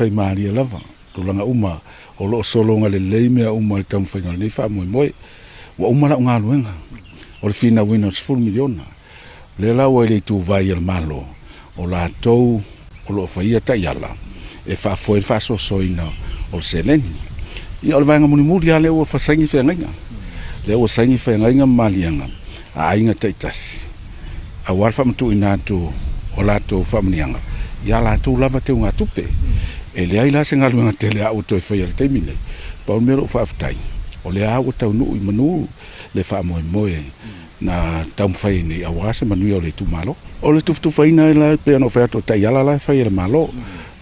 faimalie lava tulaga uma o lo o sologa lelei mea uma i le taumafaiga o lenei faamoemoe. Ua uma lau galuega o le finauina o le $10 miliona. O lea la ua i le ituvai a le Malo, o latou o lo o faia taiala e faafoe ai le faasoasoaina o le seleni. Ia o le vaega mulimuli lava lea ua saini feagaiga, lea ua saini feagaiga ma maliega a aiga taitasi aua le faamatuuina atu o latou faamanuiaga i a latou lava teugatupe. E leai la se galuega tele a au e toe faia i le taimi lenei, pau le mea o lou faafetai, o lea lava ua taunuu i manu le faamoemoe na taumafai ai nei aua se manuia o le itumalo. O le tufatufaina la e pei ona ou fai atu o taiala la e fai e le Malo,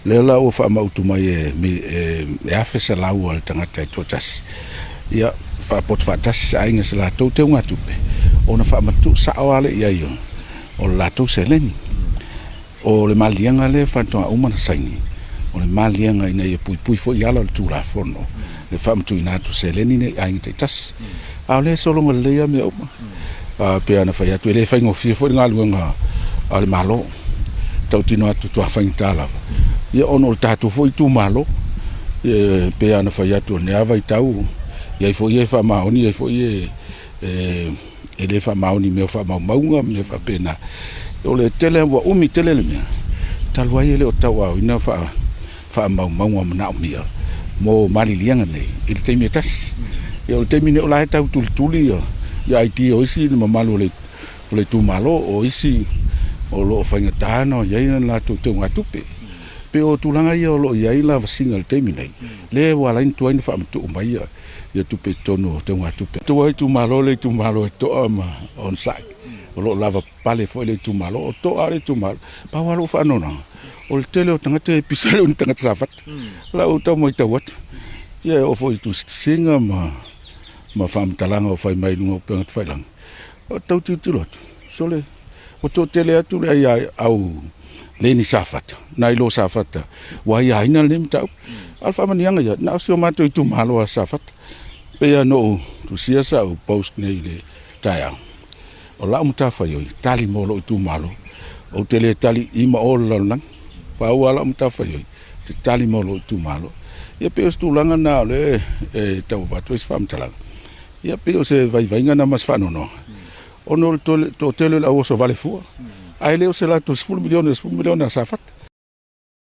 lea la ua faamautu mai e $1,100 a le tagata e toatasi, ia faapoto faatasi se aiga i se latou teugatupe ona faamatuu sao lava lea i ai o le latou seleni. O le maliega lea faatoa uma ona saini, o le maliega ina ia puipui foi i ala o le Tulafono le faamatuuina atu o seleni nei i aiga taitasi. A o lea e sologa lelei lava mea uma. E pei ona fai atu, e le faigofie foi le galuega a le Malo, e tautino atu e matua faigata lava, ia ona o le tatou foi itumalo. E pei lava ona fai atu o lenei lava vaitau, e i ai foi e faamaoni, e i ai foi e e le faamaoni i mea o faamaumauga ma mea faapena. O le tele ua umi tele le mea, talu ai e le o tauaaoina faamaumauga manaomia mo maliliega nei i le taimi e tasi. Ia o le taimi nei o la e tau tulituli ia ID o isi le mamalu o le itumalo, o isi o lo o faigata ona i ai a latou teugatupe. Pei o tulaga ia o lo o i ai lavasiga i le taimi nei, lea ua ala ai ona tuai ona faamatuu mai ia tupe i totonu o teugatupe. Tua itumalo le itumalo e toa ma onosai, o lo o lavapapale foi le itumalo, o toa lava le itumalo. Pau lava lou faanoanoaga, o le tele o tagata e pisa le tagata Safata. O lau tau matau atu, ia e oo foi i tusitusiga ma faamatalaga o fai mai i luga o upega tafailagi, o tau tilotilo atu, sole, ua toatele atu le au le ni Safata, nai lo Safata ua aiaina lenei mataupu. A o le faamanuiaga ia, na o si o matou itumalo lava Safata. E pei lava ona ou tusia sau post nei i le taeao, o lau matafaioi, tali mo lou itumalo. Ou te le tali i ma o le lalolagi, pau lava lau matafaioi, ou te tali mo lou itumalo. Ia pei o se tulaga lena o lea e tau avatu ai se faamatalaga. Ia pei o se vaivaiga lena ma se faanoanoaga, ona o le toatele o le au oso vale fua, ae le o se latou $10 miliona i le $10 miliona a Safata.